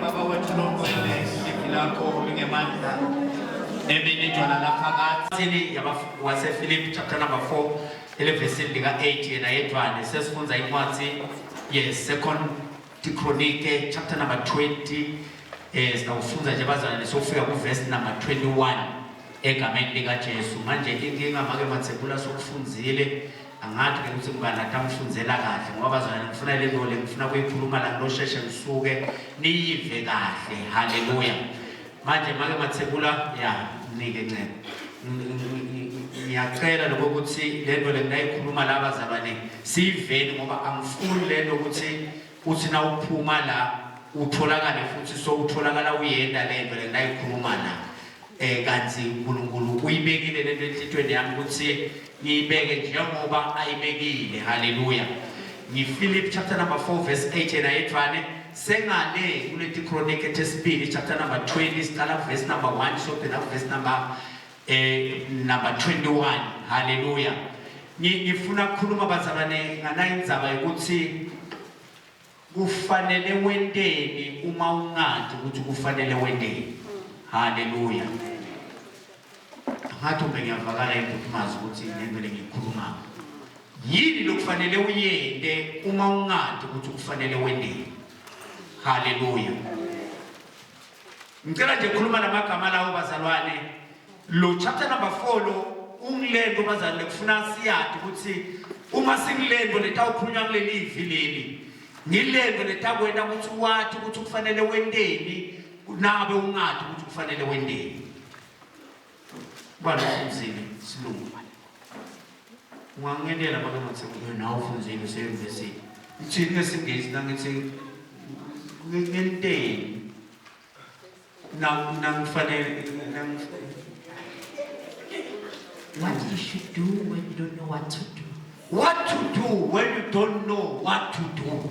Baba wethu longcwele, livi lakho lingemandla emini jona laphakathi waseFilipi chapter number 4 elevesini lika-8 yena yedwane sesifunza incwadi ye-second Tikronike chapter number 20 eh sitawufundza nje bazalwane sofika ku verse number 21 egameni lika Jesu manje inkinga make Matsebula sokufundzile angathi ke ukuthi ngibani atamfundzela kahle ngoba bazalwane ngifuna le nto le ngifuna kuyikhuluma la ngilosheshe ngisuke niyive kahle haleluya manje make Matsebula ya nike ncebo ngiyacela lokuthi le nto le nginayikhuluma la bazalwane siyiveni ngoba angifuni le nto ukuthi uthi nawuphuma la utholakale futhi sowutholakala uyenda le nto le nginayikhuluma la eh kanti uNkulunkulu uyibekile lento enhlitweni yami ukuthi ngiyibeke njengoba ayibekile haleluya ngiPhilip chapter number 4 verse 8 yena yedvane sengale kuleti chronic etesibili chapter number 20 siqala verse number 1 sogcina verse number eh number 21 haleluya ngifuna ukukhuluma bazalwane nganayi indzaba yokuthi kufanele wenteni uma ungadi ukuthi kufanele wenteni haleluya ngathi ube ngiyavakala ukuthi mazi ukuthi lento lengikhulumayo yini lokufanele uyente uma ungadi ukuthi kufanele wenteni haleluya Ngicela nje khuluma lamagama lawo bazalwane. Lo chapter number 4 lo ungilento bazalwane kufuna siyati ukuthi uma singilento letawukhulunywa kuleli vi leli. Ngilento letakwenta ukuthi wati ukuthi kufanele wenteni nabe ungati ukuthi kufanele wenteni. Bani ufunzile silungu. Ungangenela make ngathi nawe ufunzile useyunivesithi. Ithini ngesingisi nangithi ngenteni nangifanele What you should do when you don't know what to do. What to do when you don't know what to do.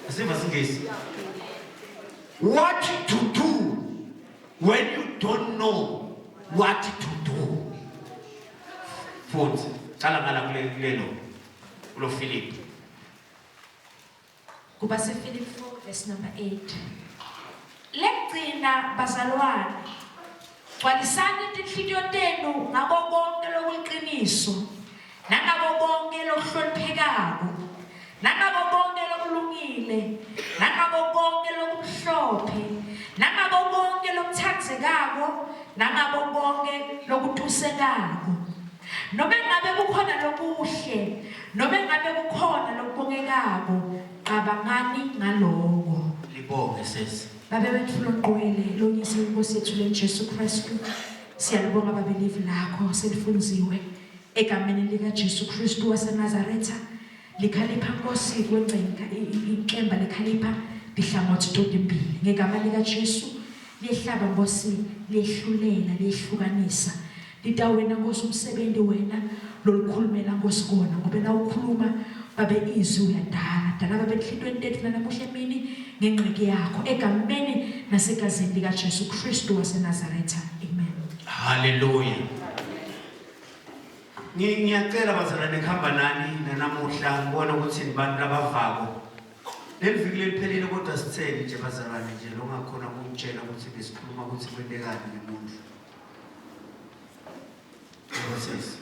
Asiva singisi. What to do when you don't know what to do. Futhi cala ngala kulelo kulo Philip. KubaseFilipi 4 verse number 8. Lekugcina bazalwane, gcwalisani tinhlitiyo tenu ngako konke lokuliqiniso, nangako konke lokuhloniphekako, nangako konke lokulungile, nangako konke lokumhlophe, nangako konke lokuthandzekako, nangako konke lokutusekako. Noma ngabe kukhona lokuhle, noma ngabe kukhona lokubongekako, cabangani ngaloko. Libonge sesi. Babe wethu longqwele, lonyise inkosi yethu leJesu Kristu. Siyalibonga babe livi lakho selifunziwe egameni likaJesu Kristu waseNazaretha. Likhalipha Nkosi kwengcenka inkemba likhalipha dihlangothi totimbili ngegama likaJesu liyehlaba Nkosi liyehlulela liyehlukanisa litawena Nkosi umsebenzi wena lolukhulumela Nkosi kona ngoba na ukhuluma babe izwi uyadala dala babe enhlitweni tethu nanamuhla emini ngengqiki yakho egameni nasegazini likaJesu Kristu waseNazaretha amen haleluya Ngiyacela bazalwane kuhamba nani nanamuhla ngibona ukuthi nibantu labavako. Leli viki leliphelile kodwa sitheni nje bazalwane nje lo ngakhona ukungitshela ukuthi besikhuluma ukuthi kwentekani ngemuntu. Yebo sisi.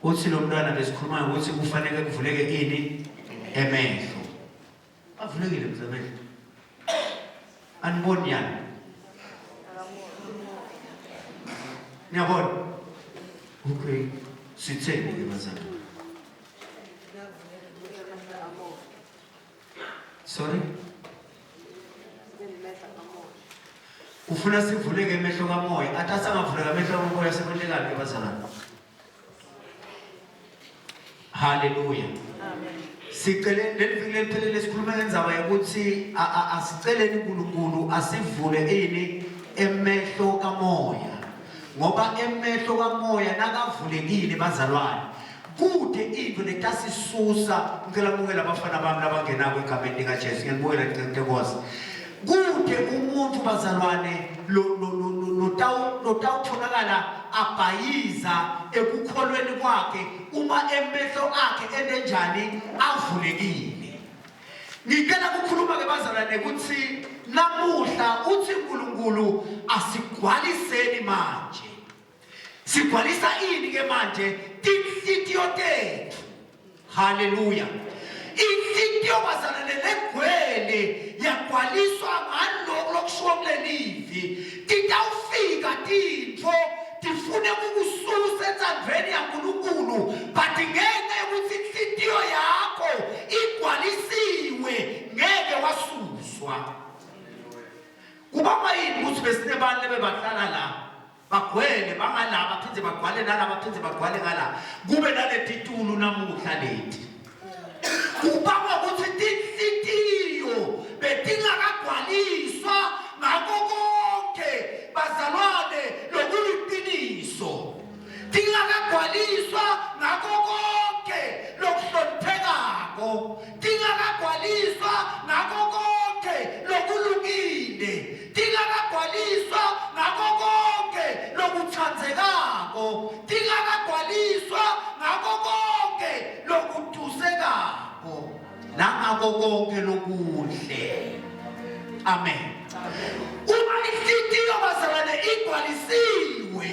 Uthi lo mntwana besikhuluma ukuthi kufanele kuvuleke ini emehlo. Avulekile mzamehlo. Aniboni yani. Niyabona? Okay. Sitheni ke bazalwane? Sorry? Ufuna sivuleke emehlo kamoya. Athi asangavuleka amehlo kamoya sekwenzekani ke bazalwane? Haleluya. Amen. Sicele leli viki leliphelele sikhuluma ngendzaba yokuthi asiceleni uNkulunkulu asivule ini emehlo kamoya. Ngoba emehlo kamoya nakavulekile bazalwane kude into letasisusa ngicela mukela abafana bami labangenako egameni likaJesu ngiyamukela nkosi kude umuntu bazalwane lo lo lo lo lotawutholakala abhayiza ekukholweni kwakhe uma emehlo akhe enenjani avulekile. Ngicela kukhuluma ke bazalwane ukuthi namuhla uthi uNkulunkulu asigwaliseni manje. Sigwalisa ini ke manje? Tinhlitiyo tethu. Haleluya. Inhlitiyo bazalwane legwele yagwaliswa ngalokhu lokushiwo kulelivi. Titawufika tintfo tifune kukususa entsandvweni yaNkulunkulu but ngenxa yokuthi inhlitiyo yakho igwalisiwe ngeke wasuswa. Kubangwa yini ukuthi besinebantu lebebahlala la bagwele bangala baphinde bagwale nala baphinde bagwale ngala kube naletitulo namuhla leti kubangwa ukuthi tinhlitiyo betingakagwaliswa ngako konke bazalwane lokuliqiniso tingakagwaliswa ngako konke lokuhloniphekako tingakagwaliswa ngako konke lokulungile tingakagwaliswa ngako konke lokuthandzekako tingakagwaliswa ngako konke lokutusekako nangako konke lokuhle amen uma inhlitiyo bazalwane igcwalisiwe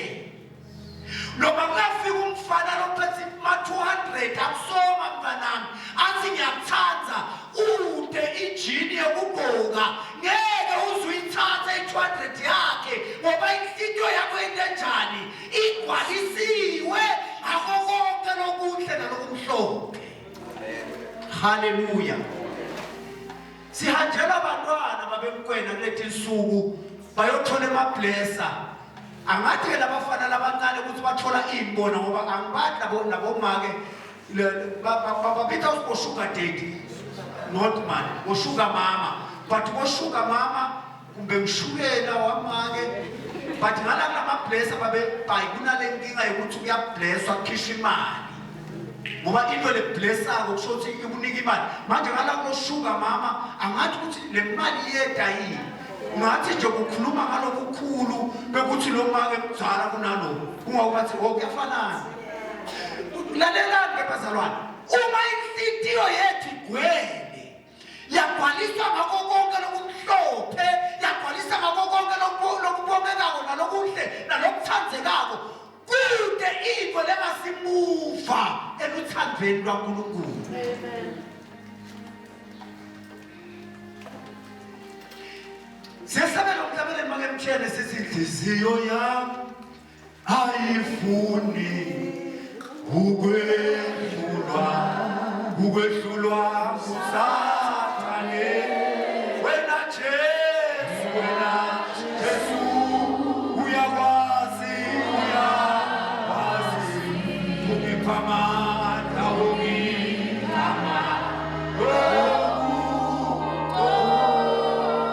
noma kungafika umfana lophethe ma-200 akusoma mntanami athi ngiyakuthanda ude ijini yokugqoka ngeke uze uyithathe i-200 yakhe ngoba inhlitiyo yakho into enjani igcwalisiwe ngakho konke lokuhle nalokumhlophe haleluya sihanjelwa abantwana babemkwena kuleti nsuku bayothola emablesa angathi ke labafana labancane ukuthi bathola ini bona ngoba angibati labo labomake babita oshugar daddy not man oshugar mama but oshugar mama kumbe ngishukela wamake but ngala kulamablesa babe bayi kunale nkinga yokuthi kuyableswa kukhishwa imali ngoba into leblessako kusho ukuthi ikunika imali manje ngala kuloshuka mama angathi ukuthi le mali iyeda yini ngathi nje kukhuluma ngalokukhulu bekuthi lo make mdzala kunalo kungakubathi o oh, kuyafanana lalelani ke bazalwane uma inhlitiyo yethu igwele yagcwaliswa ngakho konke lokumhlophe yagcwalisa ngakho konke lokubongekako nalokuhle nalokuthandekako kude into lengasimuva eluthandweni lwaNkulunkulu Siyahlabela umhlabeleli make mtshele sithi inhliziyo yami ayifuni ukwehlulwa ukwehlulwa ngusathane wena Jesu wena Jesu uyakwazi uyakwazi ungipha amandla ungipha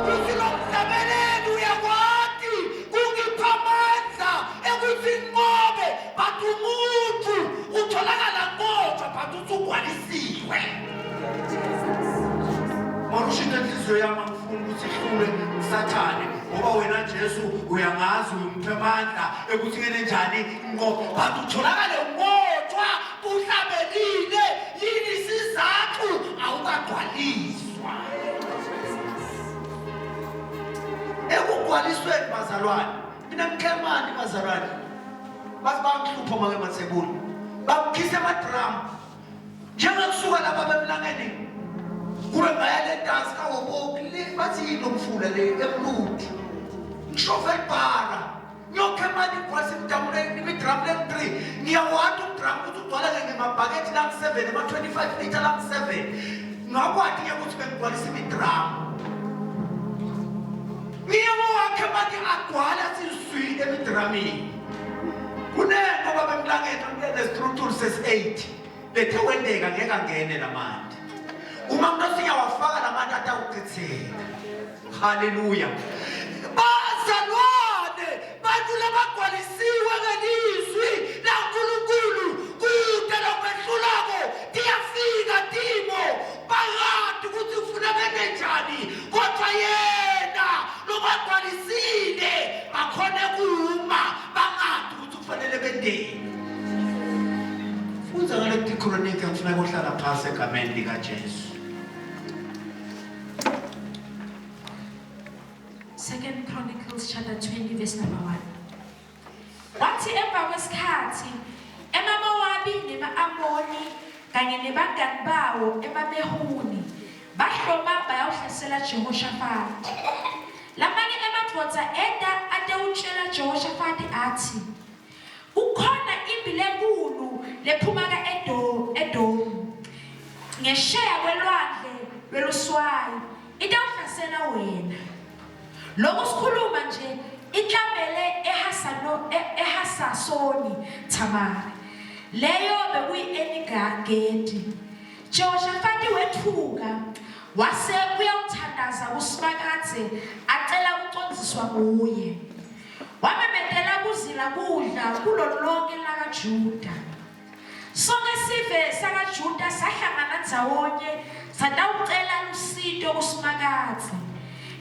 Uthi lo mhlabeleli uyakwati kungipha amandla ekuthi nqobe but umuntu utholakala nqotshwa but usugwalisiwe Marusha into enhliziyo yami angifuni ukuthi ihlulwe usathane ngoba wena Jesu uyangazi uyungiphe amandla ekuthi ngene njani ngoba but utholakale unqotshwa uhlabelile yini isizathu awukagcwaliswa ekugcwalisweni bazalwane mina ngikhemani bazalwane bathi bangihlupha make mathebula bangikhisa emadramu njengokusuka lapha bemlangeni kube ngaya le dansi kawoboki le bathi yini lomfula le emludi ngishove ibhara ngiyokha imali igcwalisa imidamu imidramu lengu-three ngiyawati umdramu ukuthi ugcwala ngemabhakethi langu-seven ama-twenty-five litre langu-seven ngakwati-ke ukuthi bengigcwalisa imidramu ngiyawakha imali agcwala athi zwi emidramini kunento babemlangeni nesitruthulu sesi-eight lethe wendeka ngeke angene lamanti uma umuntu osiyawafaka lamanti atawuchitheka haleluya bazalwane bantu labagcwalisiwe ngelizwi laNkulunkulu kude lokwehlulako tiyafika timo bayati ukuthi ufuna bente njani kodwa yena lobagcwalisile bakhone kuma bangathi ukuthi kufanele Second Chronicle ngifuna ukuhlala phasi egameni lika Jesu. Second Chronicles chapter 20 verse number 1. Wathi emva kwesikhathi emaMowabi nema-Amoni kanye nebangani bawo emaMehuni bahloma bayawuhlasela Jehoshafati. Lamanye emadvodza eta atewutjela Jehoshafati athi, Kukhona impi lenkulu lephuma ka-Edomu ngesheya kwelwandle lweluswayi itawuhlasela wena. Lokhu sikhuluma nje iklamele eHasano eHasasoni Thamari. Leyo bekuyi-Enigagedi. Jehoshafati wetfuka wase uyawuthandaza kuSimakadze acela kucondziswa nguye. Wamemetela kuzila kudla kulo lonke lakaJuda. Sonke sive sakaJuda sahlangana ndzawonye satawucela lusito kuSimakadze.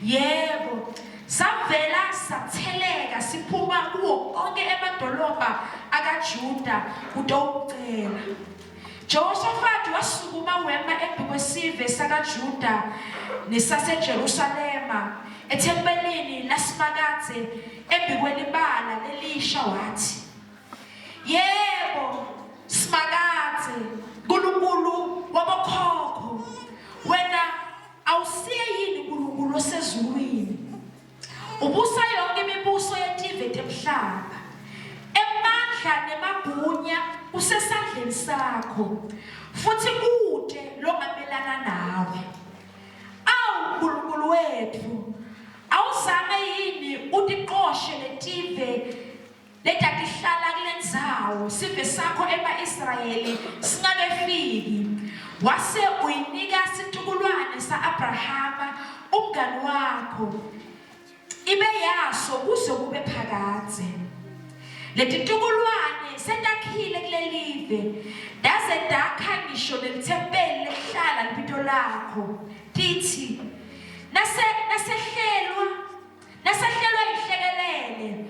Yebo, savela satheleka siphuma kuwo onkhe emadolobha akaJuda kutowucela. Jehoshafati wasukuma wema embikwesive sakaJuda nesaseJerusalema ethempelini laSimakadze embikwelibala lelisha watsi, Yebo, Simakadze, Nkulunkulu wabokhokho, wena awusiye yini Nkulunkulu osezulwini? Ubusa yonke imibuso yetive temhlaba. Emandla nemagunya kusesandleni sakho, futsi kute longamelana nawe. Awu Nkulunkulu wetfu, awuzange yini utiqoshe letive letatihlala kulendzawo sive sakho ema-Israyeli singakefiki, wase uyinika situkulwane sa-Abrahama umngani wakho ibe yaso kuze kube phakadze. Letitukulwane setakhile kulelive, taze takha ngisho nelithempeli lekuhlala libito lakho, titsi, Nase nasehlelwa Nasehlelwa yinhlekelele,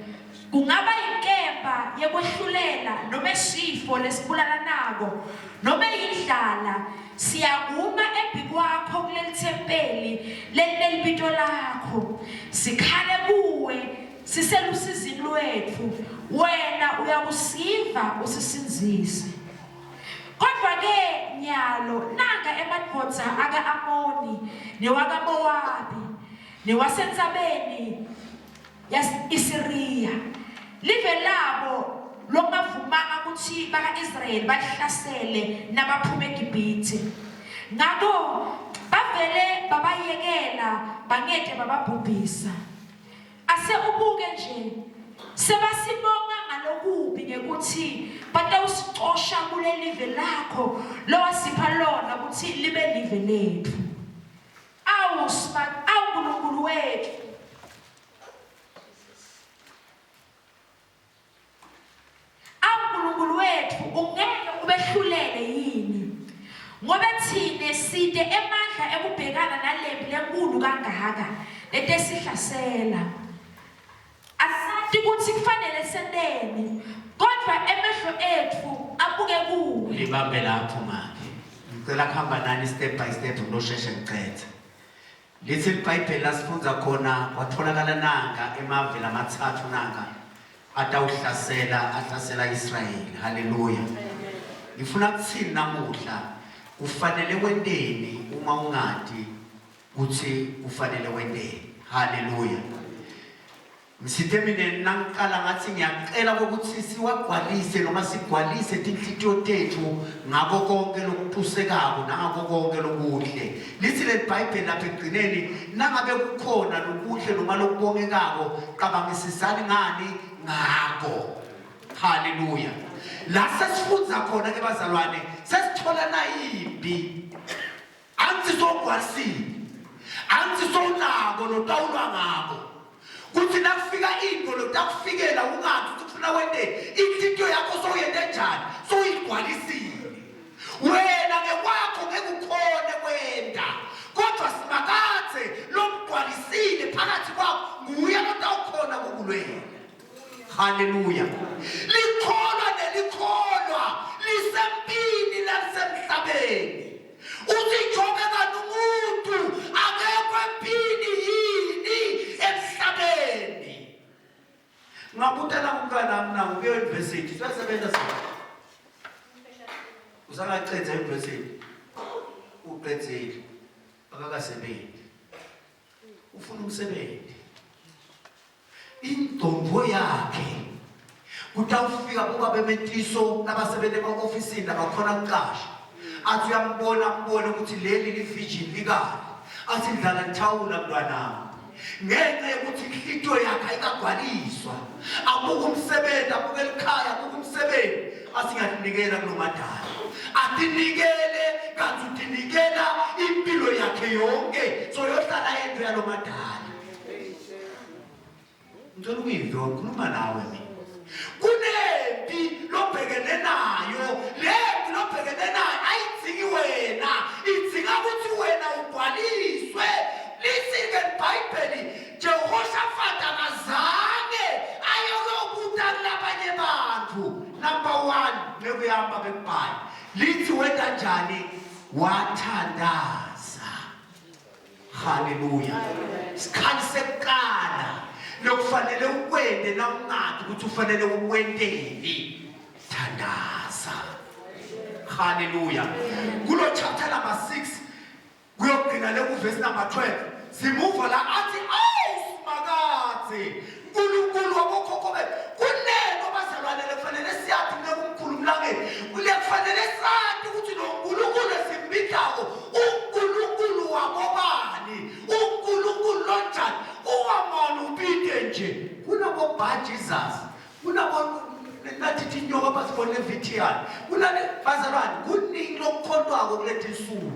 kungaba yinkemba yekwehlulela nome sifo lesibulalanako nome yindlala, siyakuma embikwakho kulelithempeli lelinelibito lakho, sikhale kuwe siselusizini lwetfu, wena uyakusiva usisindzise. Kodvwa-ke nyalo nanka emadvodza aka-Amoni newakaMowabi newasentsabeni yase-Isiriya, live labo lokungavumanga kutsi baka-Israyeli balihlasele nabaphuma eGibhithe. Ngako bavele babayekela bangete bababhubhisa. Ase ubuke nje, sebasibonga ngalokubi ngekutsi batawusicosha kulelive lakho lowasipha lona kutsi libe live letfu. Awu Sma, awu Nkulunkulu wetfu. Awu Nkulunkulu wetfu, ungeke ubehlulele yini? Ngobe tsine site emandla ekubhekana nalempi lenkulu kangaka letesihlasela. Asati kutsi kufanele senteni, kodvwa emehlo etfu abuke kuwe. Libambe lapho make. Ngicela kuhamba nani step by step ngilosheshe ngicedze. Lithi liBhayibheli lasifundza khona kwatholakala nanka emave lamatsatfu nanka atawuhlasela ahlasela Israyeli. Haleluya. Ngifuna kutsini namuhla kufanele wenteni uma ungati kutsi kufanele wenteni. Haleluya. Ngisithe mina nangiqala ngathi ngiyacela ukuthi siwagcwalise noma sigcwalise tinhlitiyo tethu ngako konke lokutusekako nangako konke lokuhle. Lithi leli Bhayibheli lapha ekugcineni nangabe kukhona lokuhle noma lokubongekako cabangisisani ngani ngako. Haleluya. La sesifundza khona ke bazalwane sesithola nayimbi Angithi sowugcwalisile. Angithi sowunako lotawulwa ngako. Kuthi nakufika into lotakufikela ungathi ukuthi ufuna wenteni, inhlitiyo yakho sowuyente njani? Sowuyigcwalisile. Wena ngekwakho ngeke ukhone kwenta. Kodwa Simakadze lomgcwalisile phakathi kwakho nguye lotawukhona kukulwela. Haleluya. Likholwa nelikholwa lisempini la Usangacedza university. Uqedzile. Akakasebenzi. Ufuna umsebenzi. Ingcondvo yakhe kutawufika kuba bemetiso labasebenza ema-ofisini labakhona kuqasha. Athi uyambona ambone ukuthi leli li-vision likahle. Athi ndlala lithawula mntwanami. Ngenxa yokuthi inhlitiyo yakhe ayikagcwaliswa. Abuke umsebenzi, abuke elikhaya, abuke umsebenzi. Athi ngiyatinikela kulomadala. Atinikele kanti utinikela impilo yakhe yonke. So yohlala yedwa yalomadala. Ngicela ukuyiva ngikhuluma nawe mina. Kunempi lobhekene nayo, lempi lobhekene nayo ayidzingi wena, idzinga ukuthi wena ugcwaliswe. Lithi-ke iBhayibheli Jehoshafat akazange ayokubuta kulabanye bantu. Number 1 ngekuyamba bekubhayi. Lithi wenta njani? Wathandaza. Haleluya. Isikhali sekuqala lokufanele ukwente na ungathi ukuthi ufanele ukwenteni. Thandaza. Haleluya. Kulo chapter number 6 kuyogcina le kuvesi number 12 simuva la athi awu simakadze Nkulunkulu wabokhokho bethu kunento bazalwane lekufanele siyathi kunekumkhulu mlangeni kufanele sati ukuthi lo Nkulunkulu esimbidako uNkulunkulu wabobani uNkulunkulu lonjani ungamane ubide nje kunabo ba Jesus kunabo nathi tinyoka basibone VTI kunale bazalwane kuningi lokukhontwako kuletinsuku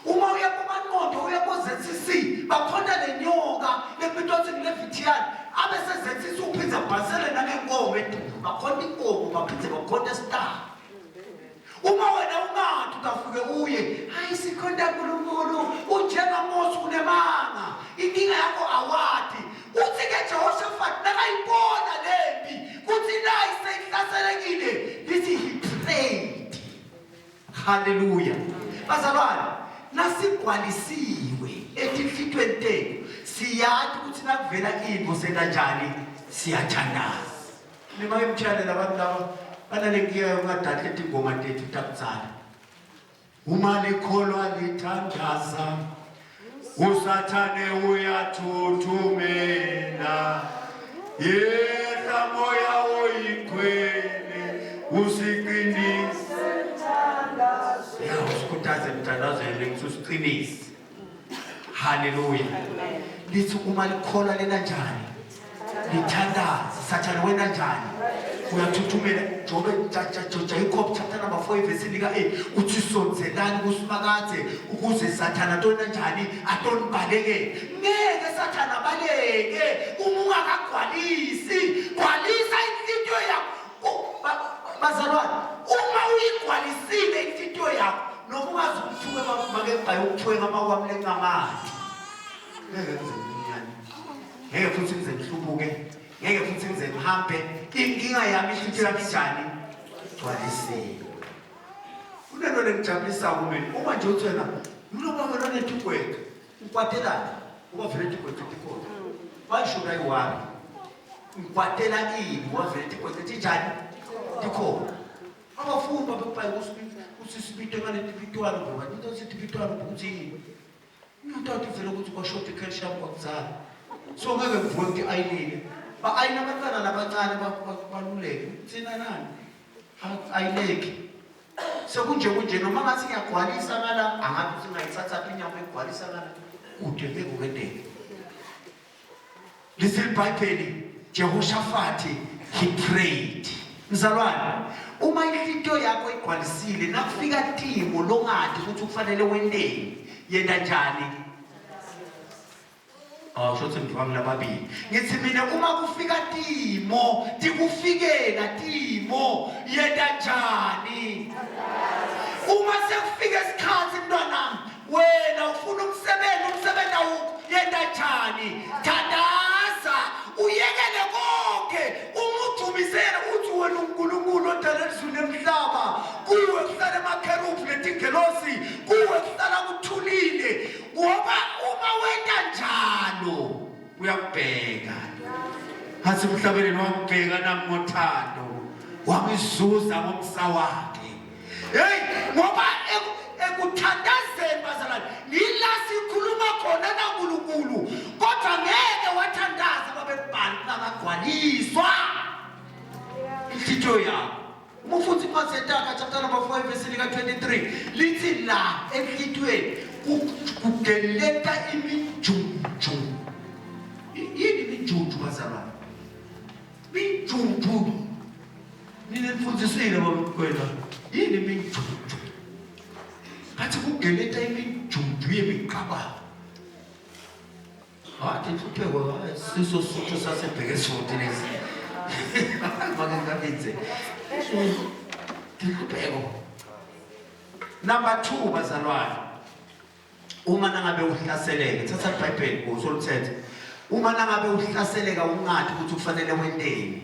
Uma uya kumanqondo uya ko-ZCC bakhonta le nyoka lekubitwa kutsi ngulevithiyane abe se-ZCC uphindze abhalisele nangenkomo edulo bakhonta inkomo baphindze bakhonta esitaba uma wena ungathi utafike uye hayi sikhonta nkulunkulu unjengamosi unemanga inkinga yakho awati uthi-ke jehoshafati nakayibona lempi kuthi nayi seyihlaselekile lithi he prayed Haleluya. Bazalwane, nasigcwalisiwe etinhlitweni tethu, siyathi ukuthi nakuvela into senta njani? Siyathandaza. Nima emtshalela abantu laba banale nkinga yokungadali letingoma tethu takudzala. Uma likholwa lithandaza usathane uyathuthumela yehla moya oyingcwele usiqinise ya usikhuthaze emthandazweni ngithi usiqinise haleluya lithi uma likholwa lena njani lithandaze sathane wena njani uyathuthumela jobe jacob chapter number 4 ivesi lika 8 uthi sonzelani kusimakadze ukuze sathane atona njani atonibalekele ngeke sathane abaleke uma ungakagcwalisi gcwalisa inhlitiyo yakho bazalwane uma uyigcwalisile inhlitiyo yakho noma ungaze umthuke make ngibhaye ukuthuke ngamakwami lencamati ngeke kuze kunyane ngeke futhi ngize ngihlubuke ngeke futhi ngize ngihambe inkinga yami inhlithiyo yami injani gcwalisiwe kunento lengijabulisako mina uma nje uthi wena ngilobaba lonethugwethu ukwatelani uba vele tigwethu tikhona why should i worry ngikwatela ini ngoba vele tigwethu tinjani tikhona abafuni babekubhayi ukuthi sibitwe ngaleti bitwana ngoba into sithi bitwana ukuthi yini Ngiyothatha uvele ukuthi kwashoda i-calcium kwakuzala. So ngeke ngivuke ukuthi ayinile. Ba-ayina abantwana labancane baluleke. Thina nani? Ayileki. Sekunje kunje noma ngathi ngiyagcwalisa ngala angathi ukuthi ngayithatha phi inyama egcwalisa ngala. Kude ngeke kwenteke. Lithi iBhayibheli Jehoshafati he prayed. Mzalwane, uma inhlitiyo yakho igcwalisile nakufika timo longati ukuthi kufanele wenteni, yenta njani? Oh, sho ukuthi ngivuka ngilababili. Ngithi mina uma kufika timo, tikufikela timo, yenta njani? Uma sekufika isikhathi mntwanami, Wena ufuna umsebenzi, umsebenzi awukho. Yenta njani? Thandaza, uyekele konke, umudumisele uthi wena uNkulunkulu odala izulu nemhlaba. Kuwe kuhlala amakherubhi netingelosi, kuwe kuhlala kuthulile. Ngoba uma wenta njalo uyakubheka. Athi umhlabeleli wangibheka nami ngothando, wangizuza ngomsa wakhe. Hey, ngoba ekuthandazeni bazalwane ngila sikhuluma khona naNkulunkulu kodwa ngeke wathandaza babekubhali kungakagcwaliswa inhlitiyo yakho. Uma ufunda incwadi yeTaga chapter number 4 verse lika 23 lithi la enhlitiyweni kugeleta imijuju. Yini imijuju bazalwane? Mijuju. Nina nifundisile baba Yini imijuju? Bathi kugeleta imijuju yemicabango. Wathi inhlupheko siso suthu sasebheke esifuthi lesi. Make ngabinze. Inhlupheko. Number 2 bazalwane. Uma nangabe uhlaseleke, thatha iBhayibheli usolithethe. Uma nangabe uhlaseleka ungathi ukuthi kufanele wenteni.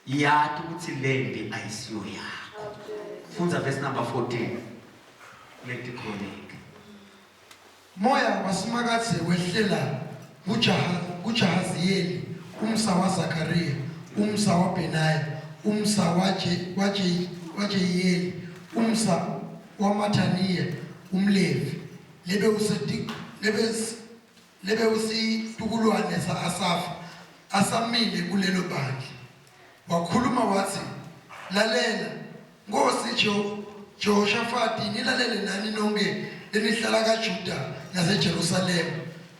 Yati ukuthi lempi ayisiyo yakho. Fundza verse number 14. Leti chronic. Moya waSimakadze wehlela kuJahaziyeli umsa waZakariya umsa waBhenaya umsa waJeyiyeli umsa waMathaniya umLevi lebewusitukulwane sa-Asafa asamile kulelo bandla. Wakhuluma wathi, Lalela, Nkosi Jehoshafati, nilalele nani nonke lenihlala kaJuda naseJerusalema.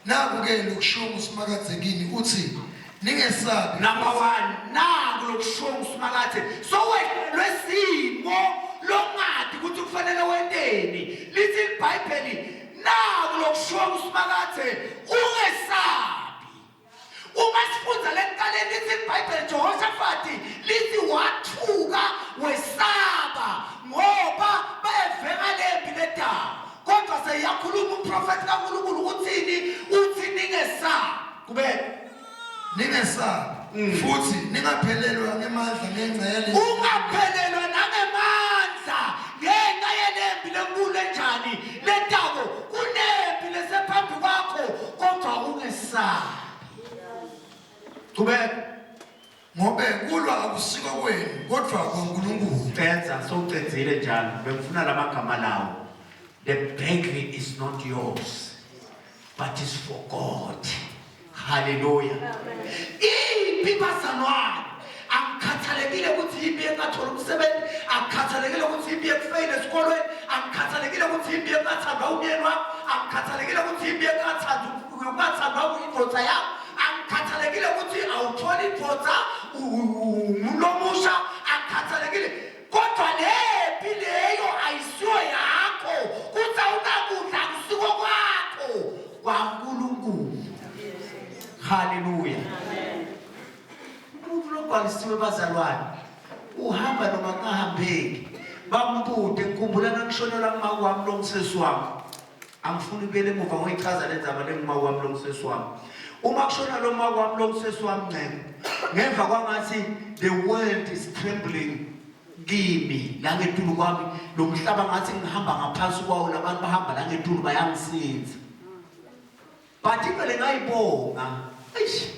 Naku-ke lokushiwo nguSimakadze kini, uthi, Ningesabi. Number 1, naku lokushiwo nguSimakadze. Sowehlelwe simo longati ukuthi kufanele wenteni. Lithi iBhayibheli, naku lokushiwo nguSimakadze, ungesabi. Uma sifundza lekuqaleni lithi iBhayibheli Jehoshafati lithi wathuka wesaba ngoba bayeveka lempi ledaba. Kodwa seyakhuluma umprofethi kaNkulunkulu uthini? Uthi ningesabi. Kubeke. Ningesabi. Futhi ningaphelelwa ngemandla ngenxa yale Ungaphelelwa nangemandla ngenxa yelempi lenkulu enjani letako kunempi lesephambi kwakho kodwa ungesabi. Qhubeka. Ngobe kulwa akusiko kwenu kodvwa kwaNkulunkulu. Cedza sowucedzile njalo bengifuna lamagama lawo. The battle is not yours but is for God. Hallelujah. Impi bazalwane angikhathalekile ukuthi yimpi engathola umsebenzi, angikhathalekile ukuthi yimpi ekufeyile esikolweni, angikhathalekile ukuthi yimpi engathandwa umyeni wakho, angikhathalekile ukuthi yimpi engathandwa indoda yakho, angikhathalekile ukuthi awutholi indoda umuntu omusha, angikhathalekile kodwa lempi leyo ayisiyo yakho kuthi awunakudla akusiko kwakho kwaNkulunkulu. Haleluya. Umuntu lobhalisiwe bazalwane uhamba noma kungahambeki bambude ngikhumbula nangishonelwa kuma wami lo msesi wami angifuni ukubuyela emuva ngoyichaza le ndzaba lenguma wami lo msesi wami uma kushona lo ma wami lo msesi wami ncebo ngemva kwangathi the world is trembling kimi la ngetulu kwami lo mhlaba ngathi ngihamba ngaphansi kwawo labantu bahamba la ngetulu bayangisinza But into le ngayibonga, eish,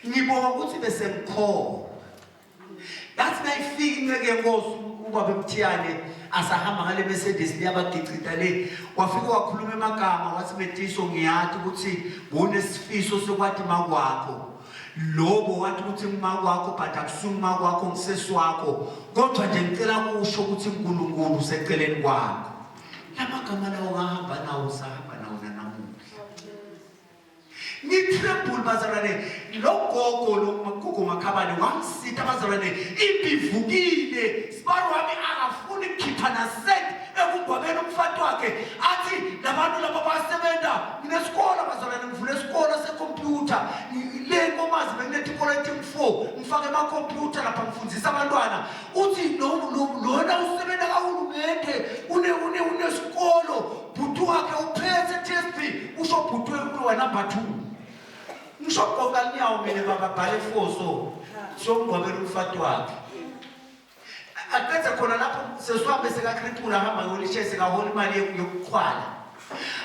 ngibonga ukuthi bese ngikhona. Ngathi nayifika inceke yenkosi ubaba Mthiyane asahamba ngale Mercedes liyabagicita le wafika wakhuluma emagama wathi Metiso ngiyathi ukuthi bonesifiso sokwati makwakho lobo wathi ukuthi ngumakwakho but akusungumakwakho ngisesi wakho kodwa nje ngicela kusho ukuthi uNkulunkulu useceleni kwakho lamagama lawo ngahamba nawo sahamba nawo nanamuhla Ngitremble bazalwane lo gogo lo gogo makhabane wangisita bazalwane impi ivukile sibari wami akafuni kukhipha nasent ekungwabeni umfati wakhe athi labantu laba basebenza nginesikolo bazalwane ngivule isikolo sekhompyutha le nkomazi benginetikolo etingu-four ngifake amakhompyutha lapha ngifundisa abantwana uthi lona usebenza kahulumende unesikolo Bhuti wakhe uphethe TSP usho bhuti wa number 2. Ngisho qoqa linyawo mina baba bhale foso siyomngcwabela umfati wakhe. Aqedze khona lapho sesihambe sekakripula hamba ngolishe sekahola imali yokuqhwala.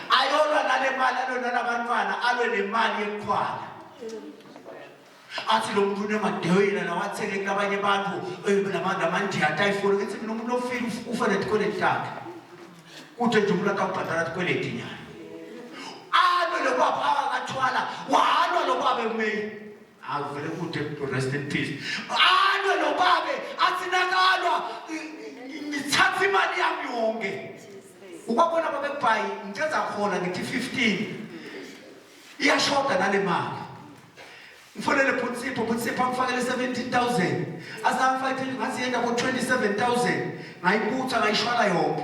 Ayolwa nale mali alwe nalabantwana alwe nemali yokuqhwala. Athi lo muntu unemadewela lawathenge kulabanye abantu eh, lamandiya atayifuna ngithi mina umuntu ofile ufa netikweleti takhe. Kuthe nje umuntu akawubhadala tikweleti nyana. Alwe lo baba akathwala walwa lo baba emeyi. Avele kude rest in peace. Alwe lo babe athi nakalwa ngithatha imali yami yonke. Ukwabona babekubhayi ngiceza khona ngithi 15. Iyashoda nale mali. Ngifonele Bhutsipho, Bhutsipho angifakele 17,000. Asangifakele ngathi yenda bo 27,000. Ngayibutha ngayishwala yonke.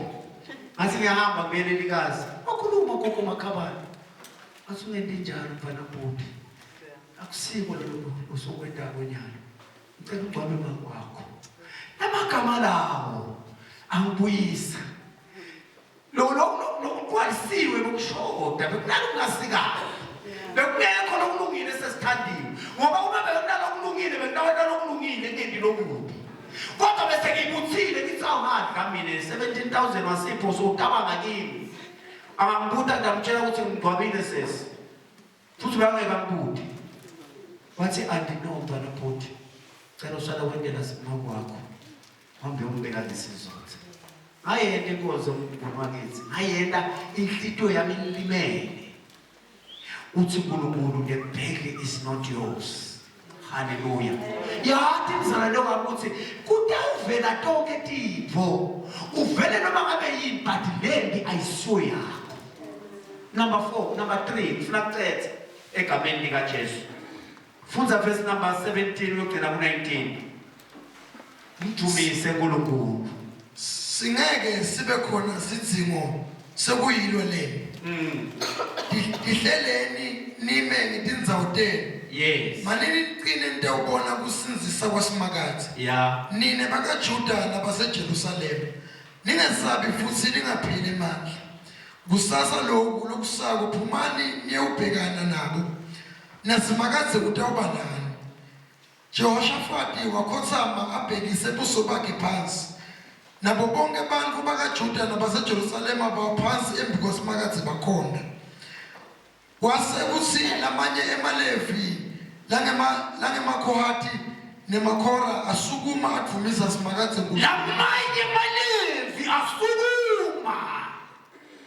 Ngathi ngiyahamba ngibuyele elikazi. Wakhuluma gogo Makhabane. Ngathi ungenti njalo mfana bhuti. Akusiko lolo osokwendako nyalo. Ngicela ugcwabe makwakho. Lamagama lawo angibuyisa. Lo lo lokugcwalisiwe bokushoda bekunalo kungasikahle. Bekungekho lokulungile sesithandiwe. Ngoba uma bekunalo kulungile bekunawena lokulungile ngendi lokubi. Kodwa bese ngibuthile ngithi awungadla mina 17000 wasipho sowutabanga kimi. Angangibuta ndamtshela ukuthi ngigcwabile sesi. Futhi bekangeke ambude. Wathi andino mntwana bhuti. Cela usala wendela simako wakho. Hambe umbeka ngesizotha. Ngayenda inkonzo mngani wakithi. Ngayenda inhlitiyo yami ilimele. Uthi uNkulunkulu the battle is not yours. Haleluya. Yathi mzalwane wami ukuthi kutawuvela tonke tintfo. Uvele noma ngabe yini but lempi ayisiyo yakho. Number 4, number 3 ngifuna kucetha egameni lika Jesu. Fundza verse number 17 uyogcina ku-19. Mdumise uNkulunkulu. Singeke sibe khona sidzingo sekuyilwa le. Tihleleni nime ngetindzawo tenu. Yes. Manini niqine nitewubona kusindzisa kwaSimakadze. Yeah. Nine bakaJuda nabaseJerusalema. Ningesabi futhi ningapheli emandla. Kusasa loku lokusako phumani niyewubhekana nabo. NaSimakadze utawuba nani. Jehoshafati wakhotsama abhekise buso bakhe phansi. Nabo bonke bantfu bakaJuda nabaseJerusalema bawa phansi embikwaSimakadze bakhonta. Kwase kutsi lamanye emaLevi langema langemaKhohati nemaKhora asukuma advumisa Simakadze Nkulunkulu. Lamanye emaLevi asukuma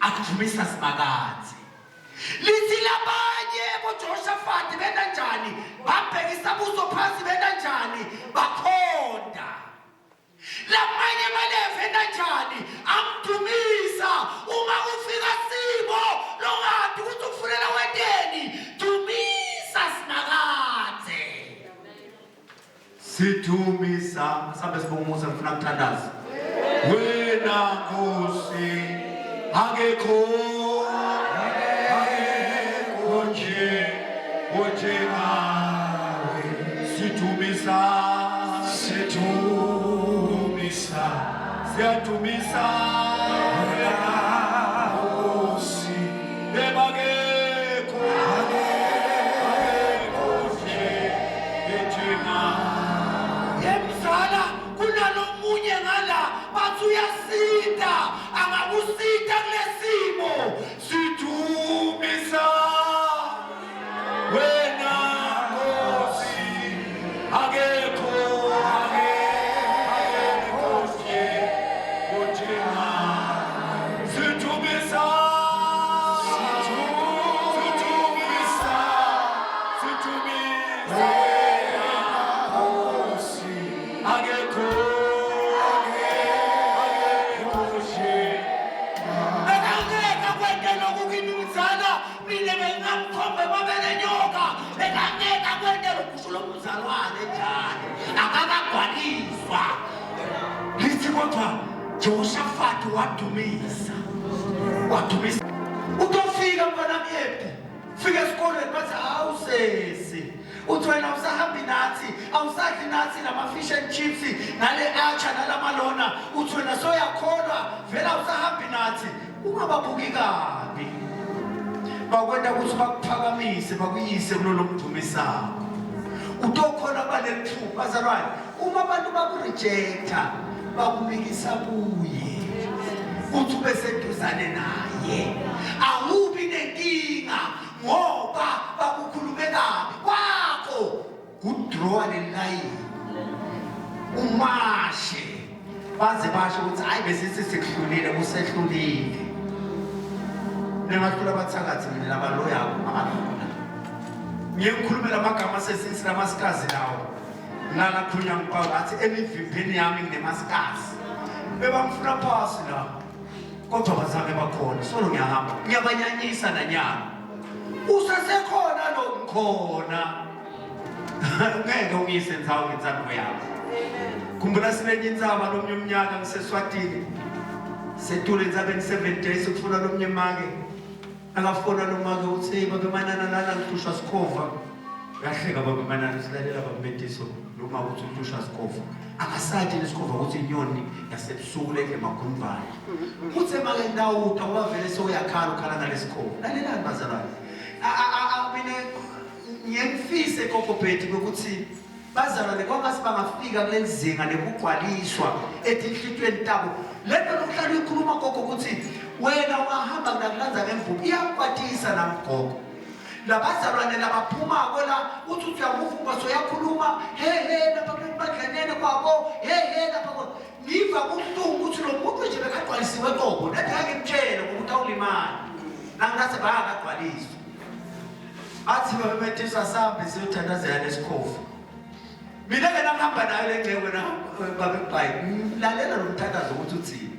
advumisa Simakadze. Lithi labanye boJehoshafati benta njani? Babhekisa buso phansi benta njani? Bakhonta. Lamanye amaLevi enta njani? Amdumisa. Uma kufika simo longati ukuthi ufunela wenteni, dumisa Simakadze. Sidumisa, sambe sibonga ngifuna kuthandaza. Wena Nkosi akekho akekho nje onjengawe sidumisa sidumisa siyadumisa wena Nkosi bebakekho akekho nje Yemzala kunalomunye ngala bathi uyasita angakusita kulesimo sidumisa wena Nkosi akekho akekho nje onjengawe sidumisa sidumisa sidumisa akekho akekho nje bekangeke akwente lokhu kimi mzala mina bengingamkhomba emabele nyoka bekangeke akwente lokhu kusho lo mzalwane njalo akakagwaliswa lithi kodwa Jehoshafati wadumisa wadumisa utofika mfana myephi fika esikolweni bathi hawu sesi uthi wena awusahambi nathi awusadli nathi lama-fish and chips nale acha nalamalona uthi wena soyakholwa vele awusahambi nathi ungababuki kabi bakwenta ukuthi bakuphakamise bakuyise kulolo mdumisako utokhona balelithuba bazalwane uma abantu bakurejecta bakumikisa kuye uthi ube seduzane naye awubi nenkinga ngoba bakukhulume kabi kwakho. Sowudrowa lelayini umashe baze basho ukuthi hayi besithi sikuhlulile kusehlulile. Ningahlula abathakathi mina labaloyako ngabahlula. Ngiye ngikhulume lamagama sesisi lamasikazi lawo. Lala khulunywa nguPawulu athi emivimbeni yami nginemasikazi. Bebangifuna phasi la. Kodwa bazange bakhona. Solo ngiyahamba. Ngiyabanyanyisa nanyana. Usasekhona lo ngikhona. Ngeke ungiyise ndzawo ngentsandvo yakho. Khumbula silenye intsaba lomnye umnyaka ngiseswatini. Setule entsabeni 7 days ukufuna lomnye make. Akafona lo make uthi hey babe manana lana ngihlushwa sikhova. Uyahleka babe manana usilalela babe Metiso noma uthi uhlushwa sikhova. Akasathi lesikhova ukuthi inyoni yasebusuku ledle magundwane. Uthe make ndawuta ngoba vele sewuyakhala ukhala ngalesikhova. Lalelani bazalwane. Mina ngiye ngifise gogo Betty ukuthi Bazalwane kwangase bangafika kuleli zinga lekugcwaliswa etinhlitiyweni tabo. Le nto lokuhlala uyikhuluma gogo ukuthi wena ungahamba nginakulanza ngemvubu iyakukwatisa nami gogo. Labazalwane labaphumako la uthi uthi uyamuva soyakhuluma he he lapha kulebadlanene kwabo he he lapha ngiva kubuhlungu ukuthi lo muntu nje bekagcwalisiwe qobo nathi ngangimtshele ngokuthi awulimali nangase bayakagcwaliswa athi babemetisa sambe siyothandazela lesikhovu mina ke nangihamba nayo le ngcebo na eh, babe bhayi lalela lo mthandazo ukuthi uthini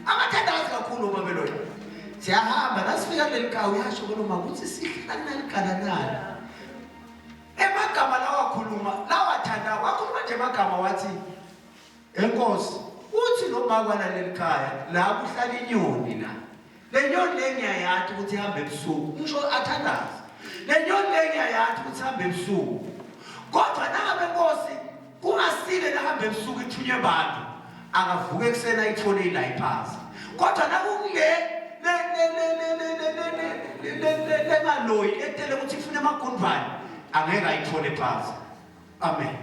amathandazi kakhulu babe loyo siyahamba nasifika kuleli khaya uyasho koloma ukuthi sihlala naligalanani emagama lawakhuluma lawathanda wakhuluma nje amagama wathi Enkosi, uthi lo mama walaleli khaya la kuhlala inyoni la. Le nyoni le ngiyayati ukuthi ihamba ebusuku. Ngisho athandaze. Le nyoni le ngiyayati ukuthi ihamba ebusuku. Kodwa nangabe Nkosi kungasile lahamba ebusuku ithunywe bantu akavuke ekuseni ayithole ila iphaza. Kodwa nakungile le le le le le le le le le lengaloyi etele ukuthi ifune amagundwane angeke ayithole phaza. Amen.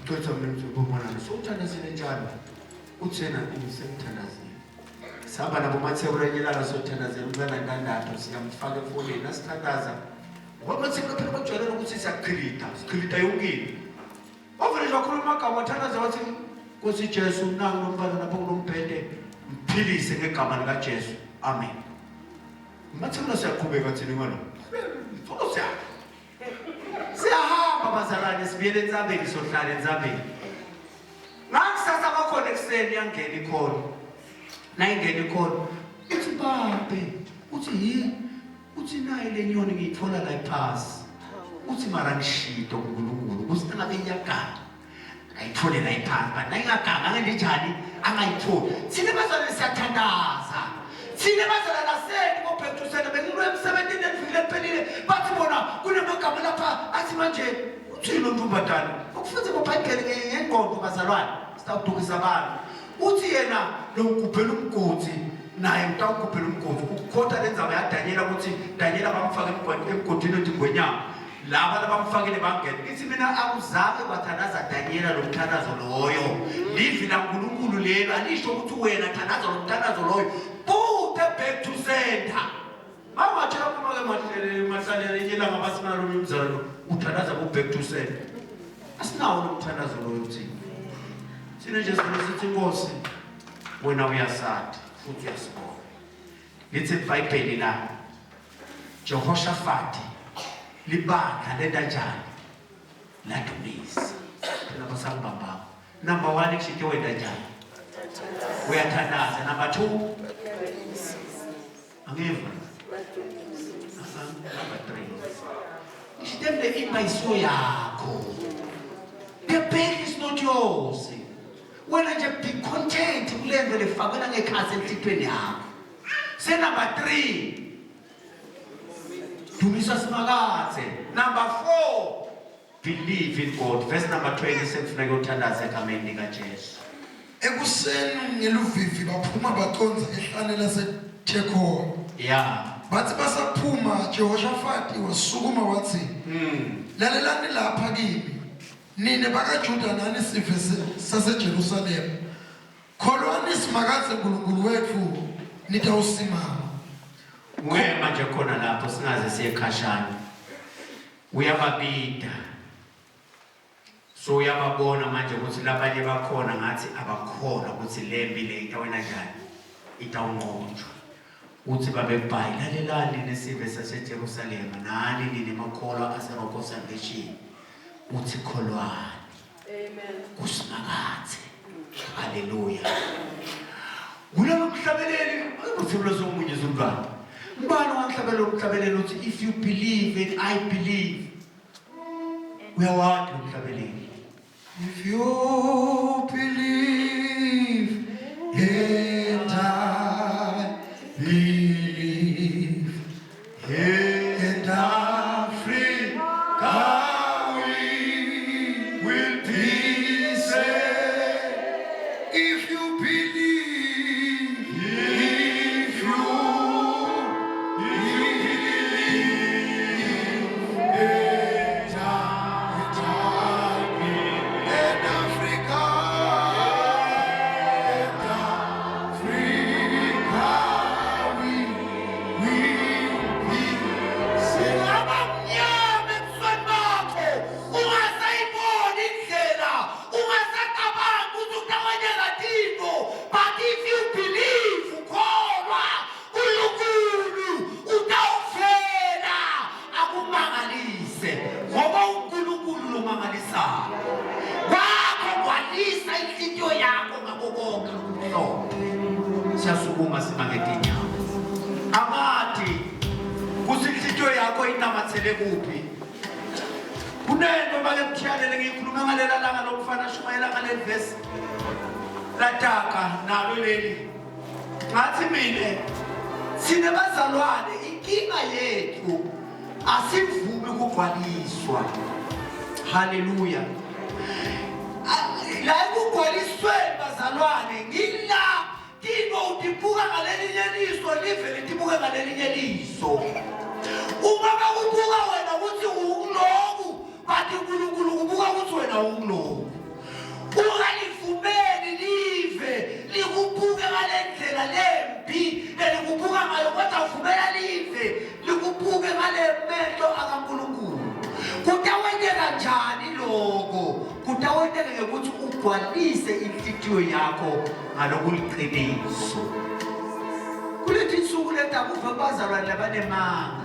Ngicela mina ukuthi ubona sowuthandazile njalo. Uthena ngisemthandazile. Sihamba nabo Mathebula enye ilanga sothandazela umntwana ndandatho siyamfaka efonini asithandaza. Ngoba Mathebula phela bajwayele ukuthi siyakuchilida, sichilida yonke into. Wavele nje wakhuluma amagama wathandaza wathi Nkosi Jesu nangu lo mntwana lapho kulombhede mphilise ngegama likaJesu. Amen. Mathebula siyaqhubeka thina ngalo. Solo siyakho. Siyahamba bazalwane sibuyele entsabeni sohlala entsabeni. Ngakusasa kwakhona ekuseni yangena ikhona. Nayingena ikhona uthi babe uthi yi uthi nayi le nyoni ngiyithola la iphasi. Uthi mara ngishito kuNkulunkulu ukuthi nangabe iyaganga ayithole la iphansi but nayingaganga angenjani angayitholi thina bazalwane siyathandaza thina bazalwane asendi kobhekthusela bengilwe emsebenzini eliviki leliphelile bathi bona kunamagama lapha athi manje uthini lo ntombazane ukufunza ngobhayibheli ngengqondo bazalwane sitawudukisa abantu uthi yena lomgubhela umgodi naye utawugubhela umgodi ukukhotha le ndzaba yadanyela ukuthi danyela bamfake emgodini othi ngwenyama laba labamfakile bangena ngithi mina akuzange kwathandaza Danyela lo mthandazo loyo livi laNkulunkulu lelo alisho ukuthi wena thandaza lo mthandazo loyo put back to center bangatshela kuma ke mahlele mahlalele enye ilanga bathi mina lo mzalo uthandaza ku back to center asinawo lo mthandazo loyo thina thina nje sithi inkosi wena uyasathi futhi uyasibona lithi iBhayibheli la Jehoshafati libandla lenta njani ladumisa phela basangibambanga number 1 kushite wenta njani uyathandaza number 2 angiva number 3 ngishite le imba isiyo yakho the bag is not yours wena nje be content kule nto lefakwe nangekhasi enhlitweni yakho Se number 3. Dumisa Simakadze. Number 4. Believe in God. Verse number 20 sekufuneka uthandaze egameni likaJesu. Ekuseni ngeluvivi baphuma bacondza ehlane laseThekhowa. Yeah. Bathi basaphuma Jehoshafati wasukuma wathi, Lalelani lapha kimi, nine bakaJuda nani sive se- saseJerusalema. Kholwani Simakadze Nkulunkulu wetfu nitawusimama. Uyema nje khona lapho singaze siye khashana. Uyababida. So uyababona manje ukuthi labanye bakhona ngathi abakhona ukuthi lempi le itawena njani itawunqotshwa. Uthi babebhayi lalelani nesive saseJerusalema nani nini makholwa aseRock of Salvation. Uthi kholwani. Amen. Kusimakathe. Haleluya. Kulelo mhlabeleli ukuthi lozomunye zumntwana. Mbani wangihlabela umhlabeleli uthi if you believe and I believe. Uyawati umhlabeleli. If you believe and I believe and Africa we will be saved. If you believe, if you believe and I believe and Africa, and Africa we will be saved. Abamnyama ebusweni bakho ungasayiboni indlela ungasacabangi ukuthi utawenyeka tintfo but if you believe ukholwa uNkulunkulu utawuvela akumangalise ngoba uNkulunkulu lomangalisayo kwakho gwalisa inhliziyo yakho ngako konke lokumhlophe siyasukuma sima ngetinyawo angati kuthi inhliziyo yakho inamathele kuphi kunento make mthiyalele ngiyikhulume ngalela langa lomfana ashumayela ngaleli vesi lataka nalo leli ngathi mina thina bazalwane inkinga yethu asivumi ukugcwaliswa haleluya la ekugcwalisweni bazalwane ngila Tintfo utibuka ngalelinye liso live litibuke ngalelinye liso. Uma bakubuka wena ukuthi unguloku, bathi uNkulunkulu kubuka ukuthi wena unguloku. Ungalivumeli live likubuke ngale ndlela lembi lelikubuka ngayo kodwa vumela live likubuke ngale mehlo akaNkulunkulu. Kutawenteka njani loko? Kutawenteka ngekuthi ugcwalise inhlitiyo yakho ngalokuliqiniso. Kuleti nsuku leti akuve kubazalwane labanemanga.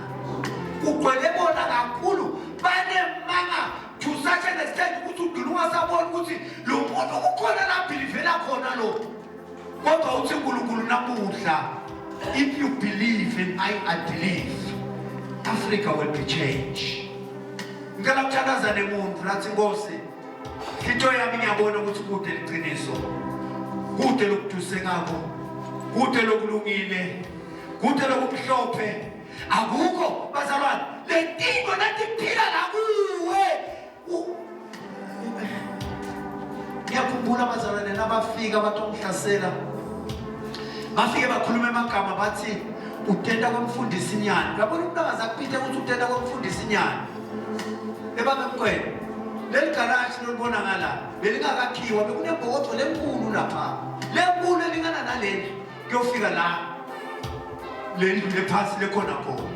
Kugcwele bona kakhulu banemanga to such an extent ukuthi ugcina ungasaboni ukuthi lo muntu kukhona la bhilivela khona lo. Kodwa uthi uNkulunkulu namuhla if you believe and I, I believe Africa will be changed. Ngicela kuthandaza nemuntu lathi Nkosi into yami ngiyabona ukuthi kude liqiniso. Kude lokudusekako. Kude lokulungile. Kude lokumhlophe. Akukho bazalwane lentinto natiphila la kuwe Ngiyakhumbula abazalwane nabafika bathi ungihlasela. Bafike bakhuluma emagama bathi utenda komfundisi nyani. Uyabona umuntu angaze akupithe ukuthi utenda komfundisi nyani. Ebaba Mkwena, leli garaji lolibona ngala belingakakhiwa bekunebhokodo lenkulu lapha. Lenkulu elingana naleli kuyofika la lendlu lephansi lekhona khona.